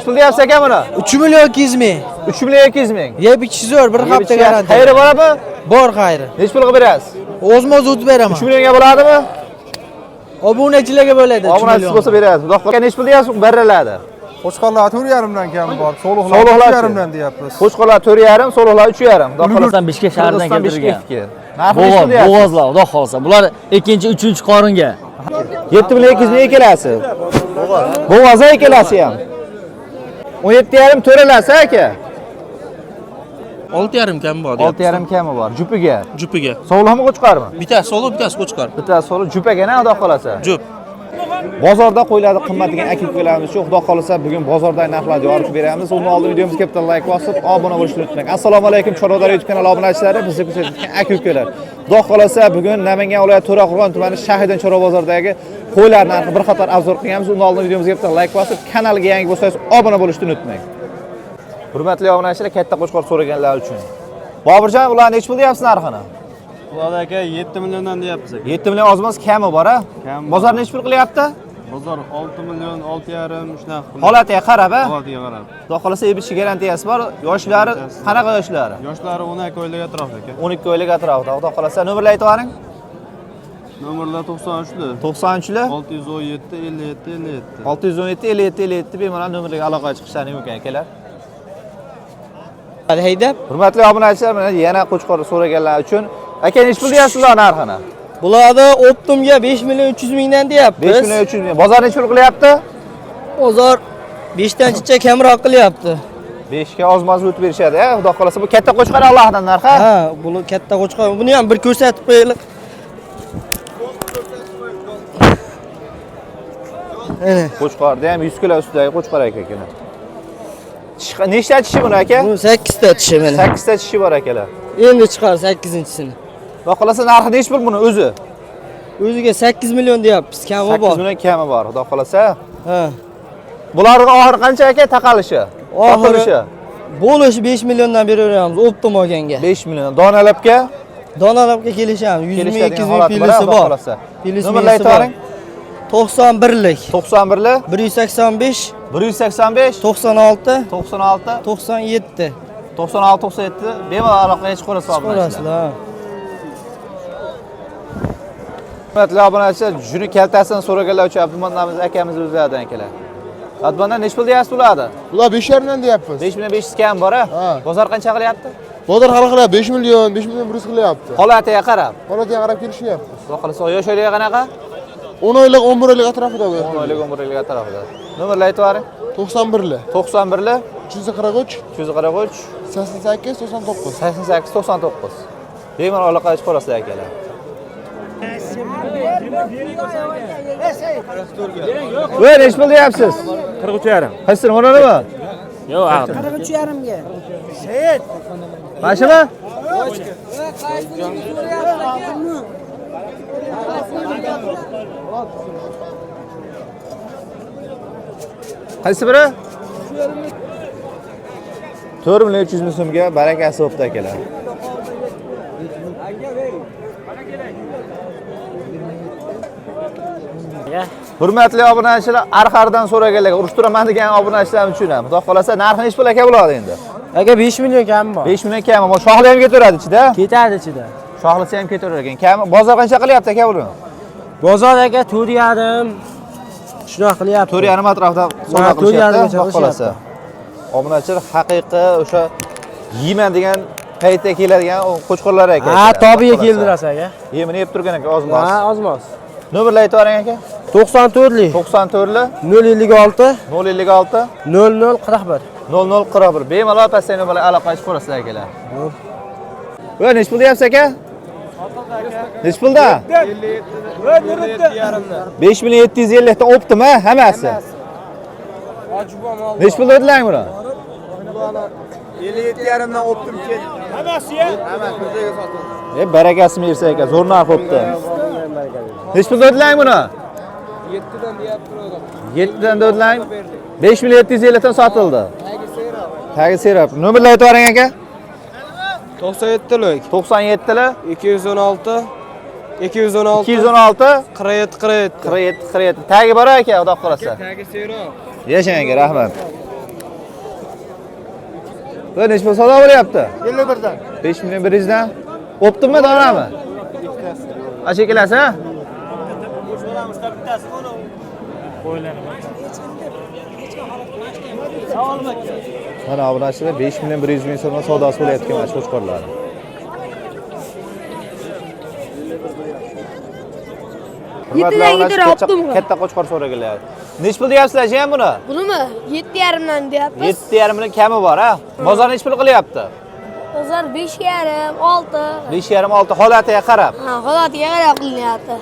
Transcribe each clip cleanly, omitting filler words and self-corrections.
Pul deyapsiz aka buni? 3 million 200 ming. 3 million 200 ming. Yeb ichishi zo'r, bir hafta garantiya. Xayri bormi? Bor xayri. Nechi pul qilib berasiz? O'zma-o'zi o'tib beraman. 3 millionga bo'ladimi? Obunachilarga bo'ladi 3 Obunachisiz million. bo'lsa berasiz. Xudo xohlasa nechi pul deyapsiz? Barralardi. Qo'chqorlar 4,5 dan kam bor. So'liqlar So'liqlar 3,5 dan deyapmiz. Qo'chqorlar 4,5, so'liqlar 3,5. Xudo xohlasa Qirg'iziston Bishkek shahridan Qirg'iziston keltirilgan. Bishkekniki. Narxi nechi Bo'g'oz, pul deyapsiz? bo'g'ozlar, xudo xohlasa. Bular ikkinchi, uchinchi qoringa. 7 million 200 ming ikkalasi. Bo'g'oz ikkalasi ham. 17,5 to'ralasi aka. 6,5 kam bor. 6,5 kami bor jupiga. Jupiga. Sog'liqmi qo'chqormi? Bittasi so'liq, bittasi qo'chqor. Bittasi so'liq jup ekan, xudo xohlasa. Jup. Bozorda qo'ylarni qimmat degan aka ukalarimiz uchun xudo xohlasa bugun bozordagi narxlarni yoritib beramiz. Undan oldin videomizga bitta like bosib, obuna bo'lishni unutmang. Assalomu alaykum Chorvador YouTube kanali obunachilari, bizni kuzatayotgan aka ukalar. Xudo xohlasa bugun Namangan viloyati To'raqo'rg'on tumani Shahidon chorva bozoridagi qo'ylar narxi bir qator obzor qilganmiz. Undan oldin videomizga bitta like bosib, kanalga yangi bo'lsangiz obuna bo'lishni unutmang. Hurmatli obunachilar, katta qo'chqor so'raganlar uchun. Boburjon, ular nechi pul deyapsiz narxini? Bular aka 7 milliondan deyapmiz aka. 7 million ozmas kami bor a? Kami bor. Bozor nechi pul qilyapti? Bozor 6 million, 6,5 shunaqa qilyapti. Holatiga qarab a? Holatiga qarab. Xudo xohlasa yeb ichish garantiyasi bor. Yoshlari qanaqa yoshlari? Yoshlari 12 oylik atrofida aka. 12 oylik atrofida. Xudo xohlasa nomerlar aytib yuboring. Nomerlar 93li 93li 617 57 57. 617 57 57 bemalol nomerlarga aloqaga chiqishlari mumkin akalar. Haydab. Hurmatli obunachilar, mana yana qo'chqor so'raganlar uchun aka nechi pul deyapsizlar narxini? Bularni optimga 5 million 300 mingdan deyapmiz. 5 million 300 ming. Bozor nechi pul qilyapti? Bozor 5 dan chicha kamroq qilyapti. 5 ga oz-moz o'tib berishadi, a? Xudo xohlasa bu katta qo'chqor Allohdan narxi. Ha, buni katta qo'chqor. Buni ham bir ko'rsatib qo'yaylik. Ana, Qo'chqorda ham 100 kilo ustidagi qo'chqor aka ekan. Tishi nechta tishi buni aka? bu 8 ta tishi mana. 8 ta tishi bor akalar. Endi chiqar 8-chisini. Xudo xohlasa narxi nechi pul buni o'zi? O'ziga 8 million deyapmiz, kami 8 bor. million kami bor, xudo xohlasa. Ha. Bularning oxiri qancha aka taqalishi? Oxiri- Sotilishi Bo'lishi 5 milliondan beraveramiz optim olganga. 5 million. Donalabga Donalabga kelishamiz. 100 ming, kelishadigan 200 ming holati bor, plyusi xudo bor. xohlasa. Plyusi Nomerlar minusi bor. aytib yuboring. 91lik 91 li 185 185 96 96 97. 96 97 bemalol aloqaga chiqaverasiz obunachilar. Chiqarasizlar. Hurmatli obunachilar, juni kaltasini so'raganlar uchun Abdumannomiz akamiz o'zlaridan akalar. Abdumandan nechi pul deyapsiz bularni? Bular 5,5 dan deyapmiz. 5 million 500 kam bor a? Ha. Bozor qancha qilyapti? Bozor hali qilyapti 5 million, 5 million 100 qilyapti. Holatiga qarab. Holatiga qarab kelishyapmiz. Xudo xohlasa yosh oyligi qanaqa? 10 oylik, 11 oylik atrofida bu. 10 oylik, 11 oylik atrofida. Nomerlar aytib yuboring. 91li 91 li 343 343 88 99. 88 99. Bemalol aloqaga chiqaverasizlar akalar. Voy, nechi pul deyapsiz? 43,5. Qaysini, bunimi? Yo'q, 43,5 ga. Mana shumi? Qaysi biri? 4 million 300 ming so'mga barakasi bo'pti akalar. Hurmatli obunachilar, arxardan so'raganlarga urushtiraman degan obunachilar uchun ham. Xudo xohlasa narxi nechi pul aka bo'ladi endi? Aka 5 million kami bor. 5 million kami. Shohli ham ketaveradi ichida. Ketadi ichida. Shohlisi ham ketaverar ekan. Kami bozor qancha qilyapti aka buni? Bozor aka 4,5 shunaqa qilyapti. 4,5 atrofida savdo Ha, qilishyapti. 4,5 gacha Xudo xohlasa. Obunachilar haqiqiy o'sha yeyman degan paytda keladigan u qo'chqorlar aka. Ha, tobiga Xudo keldi xohlasa. rosa aka. Yemini yeb turgan aka ozmoz. Ha, ozmoz. Nomerlar aytib yuboring aka. 94lik 94 li 056 056 00 41. 0041. Bemalol pastdagi nomerlarga aloqa chiqarasizlar akalar. Voy, nechi pul deyapsiz aka? Nechi pulda? 5 million 750 ta optim ha, hammasi. Nechi pul dedilar buni? 57,5 dan optim ketdi. Hammasi ya? Hammasi E, barakasini bersa aka, zo'r narx bo'pti. Nechi pul dedilar buni? 7 dan deyapti. 7 dan dedilar. 5 million 750 dan sotildi. Tagi serap. Nomerlar aytib yuboring aka. 97lik 97 li 216 216 216 47 47. 47 47. Tagi bor aka, xudo xohlasa. Tagi seroq. Yashang aka, rahmat. Bu necha pul savdo bo'lyapti? 51 dan. 5 million 100 dan. O'pdimmi, donami? Asha kelasi, ha? Mana obunachilar 5 million 100 ming so'mdan savdosi bo'layotgan mana shu qo'chqorlar. Hurmatli obunachilar, katta qo'chqor so'raganlar. Necha pul deyapsizlar jiyan buni? Bunimi? 7,5 dan deyapmiz. 7,5 million kami bor, ha? Bozor necha pul qilyapti? Bozor 5,5, 6. 5,5 6 holatiga qarab. Ha, holatiga qarab qilinyapti.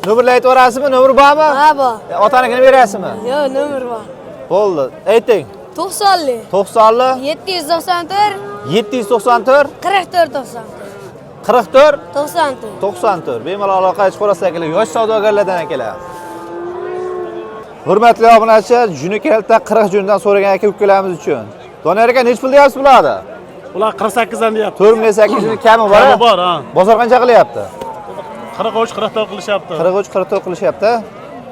Nomerlar aytib yuborasizmi? Nomer bormi? Ha, bor. Otanikini berasizmi? Yo'q, nomer bor. Bo'ldi. Ayting. 90li. 90li 794 794 44 94. 44 94. 94. Bemalol aloqa chiqarasiz akalar. Yosh savdogarlardan akalar. Hurmatli obunachilar, juni kalta 40 jundan so'ragan aka ukalarimiz uchun. Doniyor aka, necha pul deyapsiz bularni? Ular 48 dan deyapti. 4 million 800 ming kami bor. Kami bor, ha. Bozor qancha qilyapti? 43 44 qilishyapti. 43 44 qilishyapti.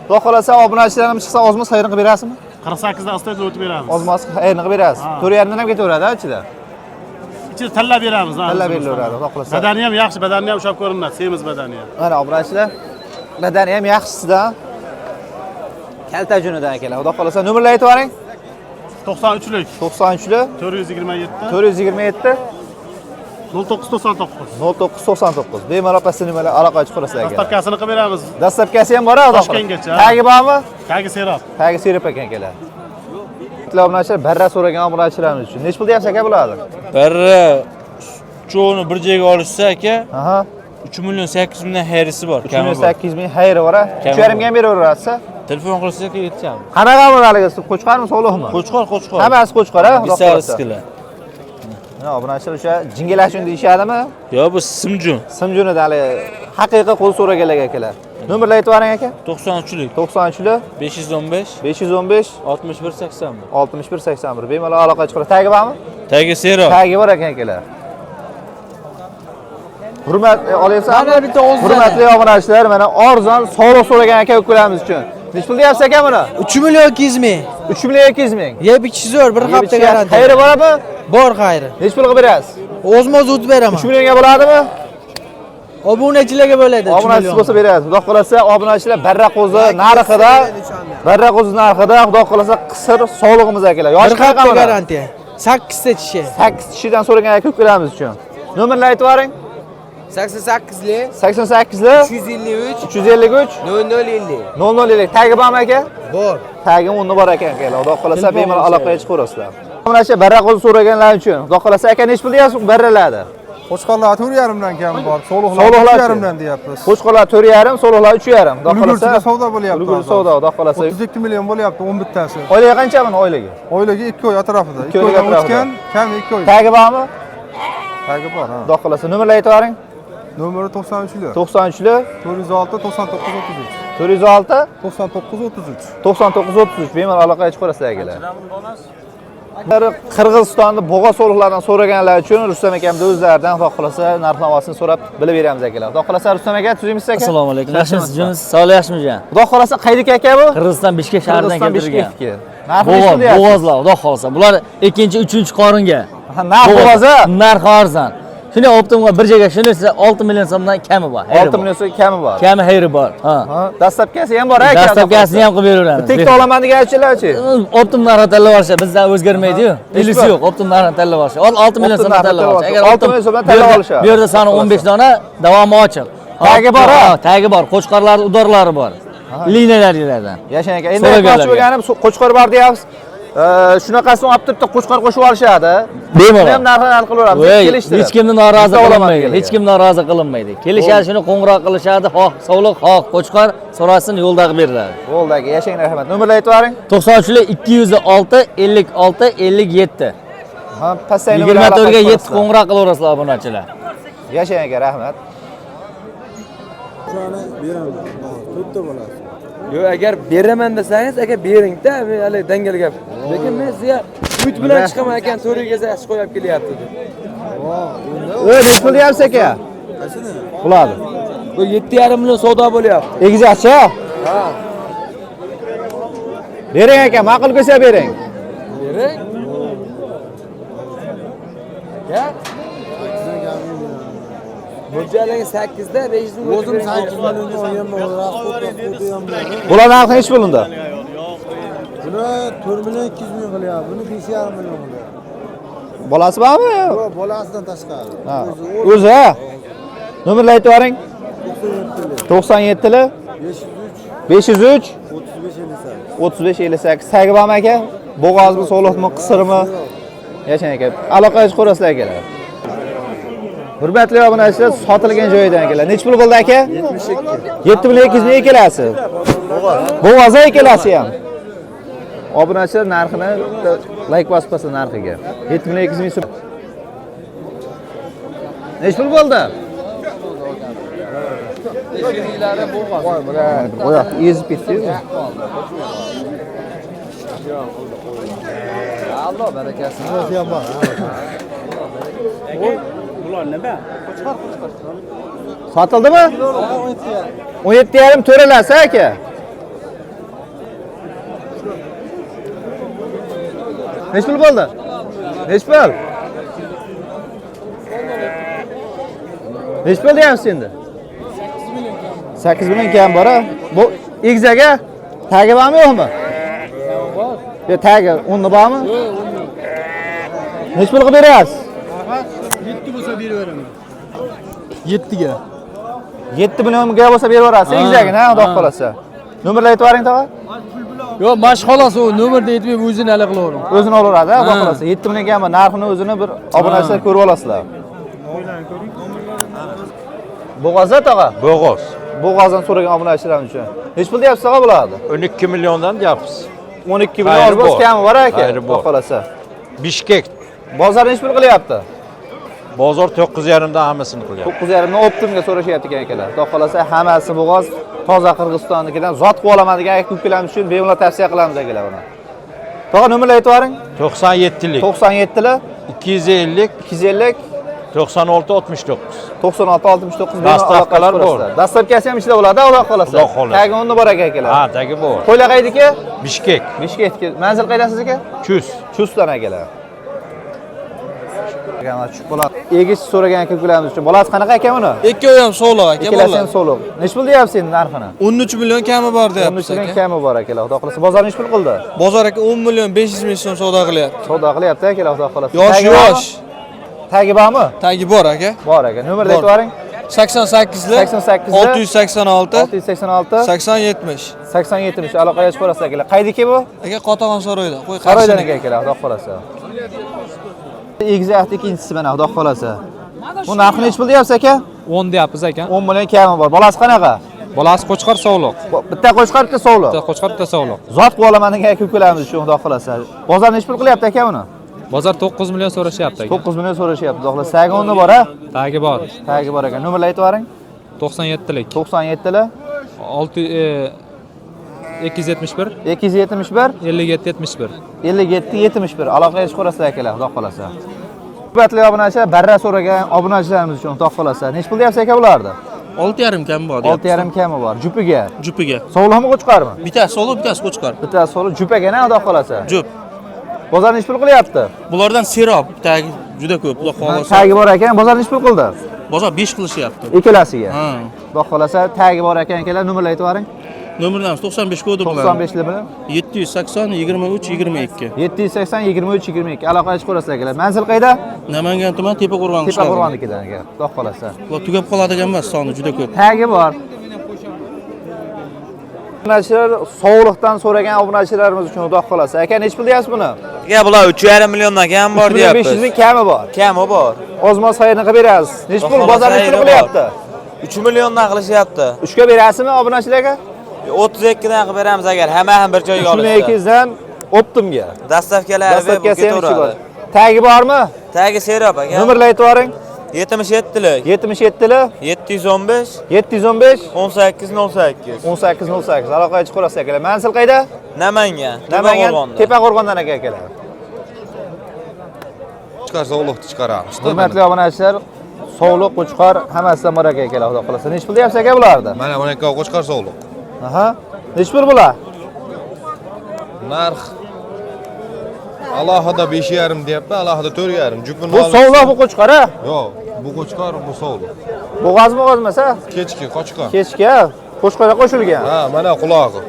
Xudo xolasa obunachilarimiz chiqsa ozmoz xayrni qilib berasizmi? 48 dan astoydil o'tib beramiz. Ozmoz xayrni qilib berasiz. 4,5 dan ham ketaveradi ichida. Ichida tanlab beramiz, ha. Tanlab berilaveradi, xudo xolasa. Badani ham yaxshi, badani ham ushlab ko'rinadi, semiz badani ham. Mana obunachilar, badani ham yaxshisidan. Kalta junidan akalar. Xudo xolasa nomerlar aytib yuboring. 93lik 93li 427 427 0999. 0999. Bemalol pastda nimalar aloqa chiqarasizlar akalar. Dastavkasini qilib beramiz. Dastavkasi ham bor, xudo xolasa. Toshkentgacha. Tagi bormi? Tagi serob. Tagi serip ekan akalar. Obunachilar, barra so'ragan obunachilarimiz uchun. Necha pul deyapsiz aka bularni? Barra cho'g'ini bir joyga olishsa aka, Aha. 3 million 800 mingdan xayrisi bor. 3 million 800 ming xayri bor, ha? Kami 3,5 ga ham beraverasiz. Telefon qilsa aka yetishamiz. Qanaqa bu haligi qo'chqormi, sog'liqmi? Qo'chqor, qo'chqor. Hammasi qo'chqor, ha? Xudo Bisar xohlasa. skila. Mana obunachilar o'sha jingilashun deyishadimi? Yo bu simjun. Simjunida hali haqiqiy qo'l so'raganlar akalar. Nomerlar aytib yuboring aka. 93lik 93li 515 515 61 81. 61 81. Bemalol aloqa chiqaradi. Tagi bormi? Tagi serob. Tagi bor ekan akalar. Hurmat olyapsanmi? Mana bitta o'zida. Hurmatli obunachilar, mana arzon sog'liq so'ragan aka ukalarimiz uchun. Necha pul deyapsiz aka buni? 3 million 200 ming. 3 million 200 ming. Yeb ichish zo'r, bir hafta garantiya. Xayri bormi? Bor xayri. Necha pul qilib berasiz? O'zim-o'zi o'tib beraman. 3 millionga bo'ladimi? Obunachilarga bo'ladi 3 Obunachisiz million. bo'lsa berasiz. Xudo xolasa obunachilar barra qo'zi narxida, barra qo'zi narxida xudo xolasa qisir sog'lig'imiz akalar. Yoshi Bir hafta qanaqa buni? garantiya. 8 ta tishi. 8 kishidan so'ragan aka ukalarimiz uchun. Nomerni aytib yuboring. 88li 88li 353 353 0050. 0050. Tagi bormi aka? Bor. Tagi o'rni bor ekan akalar. Xudo xolasa bemalol aloqaga chiqaverasizlar. Mana shu barra qo'zi so'raganlar uchun. Xudo xolasa aka necha pul deyapsiz barralarni? Qo'chqorlar 4,5 dan kam bor. Sog'liqlar Sog'liqlar-chi? 3,5 dan deyapmiz. Qo'chqorlar 4,5, so'liqlar 3,5. Xudo Ulgurchida xolasa savdo bo'lyapti. Ulgurchi hozir. savdo, xudo xolasa. 32 million bo'lyapti 11 tasi. Oyligi qancha buni oyligi? Oyligi 2 oy atrofida. 2 2 oylik oydan atrofida. o'tgan, kam 2 oy. Tagi bormi? Tagi bor, ha. Xudo xolasa nomerlar aytib yuboring. Nomeri 93li 93li 406 99 33. 406 99 33. 99 33. Bemalol aloqaga chiqarasizlar akalar. Qirg'izistonni bo'g'a so'liqlaridan so'raganlar uchun Rustam akamni o'zlaridan xudo xolasa narx-navosini so'rab bilib beramiz akalar. Xudo xolasa Rustam aka, tuzimsiz aka? Assalomu alaykum. Yaxshimisiz, junimiz? Sog'lik yaxshimi jiyan? Xudo xolasa qaydiki aka bu? Qirg'iziston Bishkek shahridan Qirg'iziston keltirilgan. Bishkekniki. Narxi necha pul deyapsiz? Bo'g'ozlar, xudo xolasa. Bular ikkinchi, uchinchi qoringa. Ha, narxi bo'g'ozi? Narxi arzon. Shuni optimga bir joyga shuni 6 million so'mdan kami bor. xayri 6 bor. million so'm kami bor. Kami xayri bor. Ha. Ha, dastavkasi ham bor aka. Dastavkasini ham qilib beraveramiz. Tekka olaman deganchilarchi? Optim narxini tanlab olsa bizdan o'zgarmaydi-yu. Ilisi yo'q, optim narxini tanlab olsa. 6 million Optim so'mdan narxini tanlab tanlab olsa. Agar olsa. 6 optim million so'mdan tanlab olishadi. Bu yerda soni 15 dona, davomi ochiq. Tagi bor, ha? Tagi bor, qo'chqorlar udorlari bor. Liniyalardan. Yashang aka. Endi So'raganlarga. aytmoqchi bo'lganim, qo'chqor bor deyapsiz. Shunaqasini olib turib qo'chqor qo'shib olishadi. Bemalol. Buni ham narxini hal qilaveramiz. Voy, Kelishtirib. hech kimni norozi Bitta olaman qilinmaydi. deganlar. Hech kim norozi qilinmaydi. Kelishadi, shuni qo'ng'iroq qilishadi, xoh sovliq, xoh qo'chqor so'rasin, yo'lda qilib beriladi. Bo'ldi aka, yashang rahmat. Nomerlar aytib yuboring. 93 206 56 57. Ha, pastdagi nomerlar 24 ga aloqa 7 qo'ng'iroq qilaverasizlar obunachilar. Yashang aka, rahmat. Yo'q, agar beraman desangiz, aka bering-da, men hali dangal gap. Lekin men sizga umid bilan chiqaman ekan, to'riga yaxshi qo'yib kelyapti deb. Necha pul deyapsiz aka? Bo'ladi. Bu 7,5 million savdo bo'lyapti. Egizakchi? Ha. Bering aka, ma'qul kelsa bering. Bering. Mo'ljallangan 8 da 500 ming. O'zim 8 millionga olganman, Bular narxi nechi pul unda? Buni 4 million 200 ming qilyapti, buni 5,5 million qilyapti. Bolasi bormi? Yo'q, bolasidan tashqari. Ha. O'zi ha? Nomerni aytib yuboring. 97 li 503 503 35 58. 35 58. Tagi bormi aka? Bo'g'ozmi, so'liqmi, qisirmi? Yashang aka. Aloqa ko'rasizlar akalar. Hurmatli obunachilar, sotilgan joyidan akalar. Nechi pul bo'ldi aka? 72. 7 million 200 ming ikkalasi. Bo'g'oz ikkalasi ham. Obunachilar narxini like bosib qo'ysa narxiga. 7 million 200 ming so'm. Nechi pul bo'ldi? Oyoq ezib ketdi-yu. Alloh barakasini. Ham bor. Sotildimi? 17,5 to'ralasi aka. Nechi pul bo'ldi? Nechi pul? Nechi pul deyapsiz endi? 8 million kam bor a? Bu egzaga tagi bormi yo'qmi? Yo'q, tagi o'rni bormi? Nechi pul qilib berasiz? 7 bo'lsa beraveraman. 7 ga. 7 millionga bo'lsa berib yuborasiz, egzagini, ha, xudo xolasa. Nomerni aytib yuboring tog'a. Yo'q, mash xolos u nomerni aytib o'zini aloqa qilavering. O'zini olaveradi, xudo xolasa. 7 million kam narxini o'zini bir obunachilar ko'rib olasizlar. Bo'g'ozda tog'a? Bo'g'oz. Bo'g'ozdan so'ragan obunachilar uchun. Nechi pul deyapsiz tog'a bularni? 12 milliondan deyapmiz. 12 million Xayri oz bor. kami bor aka. Xayri bor. Xudo xolasa. Bishkek Bozor nechi pul qilyapti? bozor 9,5 dan hammasini qilyapti. 9,5 dan optimga so'rashyapti ekan akalar. Xudo xolasa hammasi bo'g'oz toza Qirg'izistonnikidan zot qilib olaman degan aka ukalarimiz uchun bemalol tavsiya qilamiz akalar buni. Tog'a nomerni aytib yuboring. 97lik 97 li 250 250 96 69. 96 69 Dastavkalar bor. Dastavkasi ham ichida bo'ladi, Alloh xolasa. Xudo xohlasa. Tagi o'rni bor aka akalar. Ha, tagi bor. Qo'ylar qaydiki? Bishkek, Bishkekka. Manzil qayda sizniki? Chus. Chustdan akalar. Bola egiz so'ragan aka ukalarimiz uchun. Bolasi qanaqa aka buni? Ikkovi ham sog'liq aka, Ikkalasi ham so'liq. Nechi pul deyapsiz endi narxini? 13 million kami bor deyapmiz 13 million aka. kami bor akalar. Xudo xolasa. Bozor nechi pul qildi? Bozor aka 10 million 500 ming so'm savdo qilyapti. Savdo qilyapti akalar, xudo xolasa. Yosh Tagi bormi? yosh. Tagi bormi? Tagi bor aka. Bor aka. Nomerni aytib yuboring. 88 li 88 li 686 686 80 70. 80 70 aloqaga chiqib ko'rasiz akalar. Qaydiki bu? Aka Qotag'on saroyida. Qo'y Saroydan aka akalar, xudo xolasa. Egizak ikkinchisi mana, xudo xolasa. Bu narxi nechi pul deyapsiz aka? 10 deyapmiz aka. 10 million kami bor. Bolasi qanaqa? Bolasi qo'chqor sog'liq. Bitta qo'chqor, bitta sovliq. Bitta qo'chqor, bitta sog'liq. Zot qilib olaman degan aka ukalarimiz uchun xudo xolasa. Bozor nechi pul qilyapti aka buni? Bozor 9 million so'rashyapti aka. 9 million so'rashyapti. Xudo xolasa. Tagi o'rni bor a? Tagi bor. Tagi bor ekan. Nomerni aytib yuboring. 97lik. 97 li 6 271 271 57 71. 57 71 aloqaga chiqib ko'rasizlar akalar, xudo xolasa. Hurmatli obunachilar, barra so'ragan obunachilarimiz uchun xudo xolasa. Nechi pul deyapsiz aka bularni? 6,5 kam bor. 6,5 kami bor. Jupiga. Jupiga. Sovliqmi qo'chqormi? Bittasi sog'liq, bittasi qo'chqor. Bittasi sovliq, jup ekan, xudo xolasa. Jup. Bozor nechi pul qilyapti? Bulardan serob tagi juda ko'p, xudo xohlasa. Tagi bor ekan, bozor nechi pul qildi? Bozor 5 qilishyapti. Ikkalasiga. Ha. Xudo xolasa, tagi bor ekan akalar, nomerni aytib yuboring. Nomerlarimiz 95 kodi bo'ladi. 95 li bilan 780 23 22. 780 23 22 aloqaga chiqib ko'rasizlar akalar. Manzil qayda? Namangan tuman Tepaqo'rg'on qishlog'i. Tepaqo'rg'onnikidan aka. Xudo xolasa. Bular tugab qoladigan emas, soni juda ko'p. Tagi bor. Obunachilar sovliqdan so'ragan obunachilarimiz uchun xudo xolasa. Aka nechi pul deyapsiz buni? Aka bular 3,5 milliondan kam bor 3 million 500 ming kami bor. Kami bor. Ozmoz xayrni qilib berasiz. Nechi pul bozor nechi pul qilyapti? 3 milliondan qilishyapti. 3 ga berasizmi obunachilarga? 32 dan qilib beramiz agar hamma ham bir joyga 3 million 200 dan optimga. Dastavkalari Dastavkasi ham ichi bor. Tagi bormi? Tagi serob aka. Nomerni aytib yuboring. 77lik 77 li 715 715 18 08. 18 08 aloqaga chiqib ko'rasiz akalar. Manzil qayda? Namangan. Namangan Tepaqo'rg'ondan aka akalar. Chiqar sog'liqni chiqaramiz. Hurmatli obunachilar, sovliq, qo'chqor hammasidan bor aka akalar, xudo xolasa. Nechi pul deyapsiz aka bularni? Mana 12 qo'chqor sog'liq. Aha. Nechi pul bular? Narx Alohida 5,5 deyapti, alohida 4,5. Jupini Bu sovliq, bu qo'chqor a? Yo'q, bu qo'chqor, bu sovliq. Bo'g'oz bo'g'oz emas a? Kechki qo'chqor. Kechki a? Qo'chqorga qo'shilgan. Ha, mana qulog'i.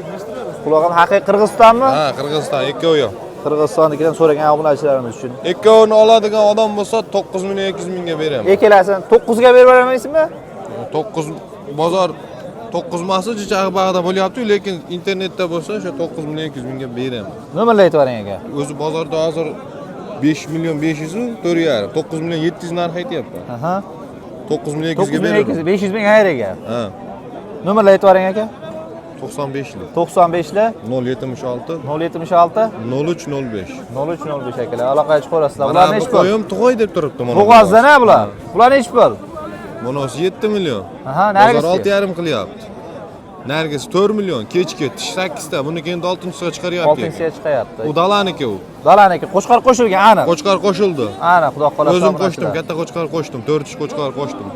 Qulog'i ham haqiqiy Qirg'izistonmi? Ha, Qirg'iziston ikkovi ham. Qirg'izistonnikidan so'ragan obunachilarimiz uchun. Ikkovini oladigan odam bo'lsa 9 million 200 mingga beraman. Ikkalasini 9 ga berib yubormaysizmi? 9 bozor 9 masi jichag'i bag'da bo'lyapti, lekin internetda bo'lsa o'sha 9 million 200 mingga beraman. Nomerlar aytib yuboring aka. O'zi bozorda hozir 5 million 500 u 4,5, 9 million 700 narx aytyapti. Aha. 9 million 200 9 ga million beraman. 200, 500 ming ayriga. Ha, Nomerlar aytib yuboring aka. 95 lik. 95 li 076 076 03 05. 03 05 akalar. Aloqaga chiqaverasizlar. Mana Bular bu nechi pul? qo'yim tug'oy deb turibdi mana. Bo'g'ozdan a bular? Bular nechi pul? Bunisi 7 million. Aha, Bozor narigisi. 6,5 qilyapti. Nargisi 4 million, kechki tish 8 ta, buni keyin 6-siga chiqaryapti. 6-siga chiqayapti. U dalaniki u. Dalaniki qo'chqor qo'shilgan aniq. Qo'chqor qo'shildi. Aniq, xudo xohlasa. O'zim obunachilar. qo'shdim, katta qo'chqor qo'shdim, 4 tish qo'chqor qo'shdim.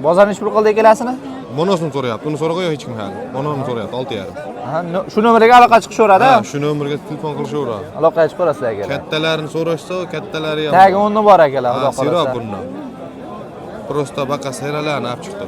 Bozor nechi pul qildi ikkalasini? Bonosini so'rayapti. Uni so'ragan yo'q hech kim hali. Bonosini so'rayapti 6,5. Aha, shu nomerga aloqa chiqishaveradi. Ha, shu nomerga telefon qilishaveradi. Aloqaga chiqaverasizlar akalar. Kattalarini so'rashsa, kattalari ham. Tagi o'rni bor akalar, Ha, xudo Serob xohlasa. bundan. Prosta baqa seralarni olib chiqdi.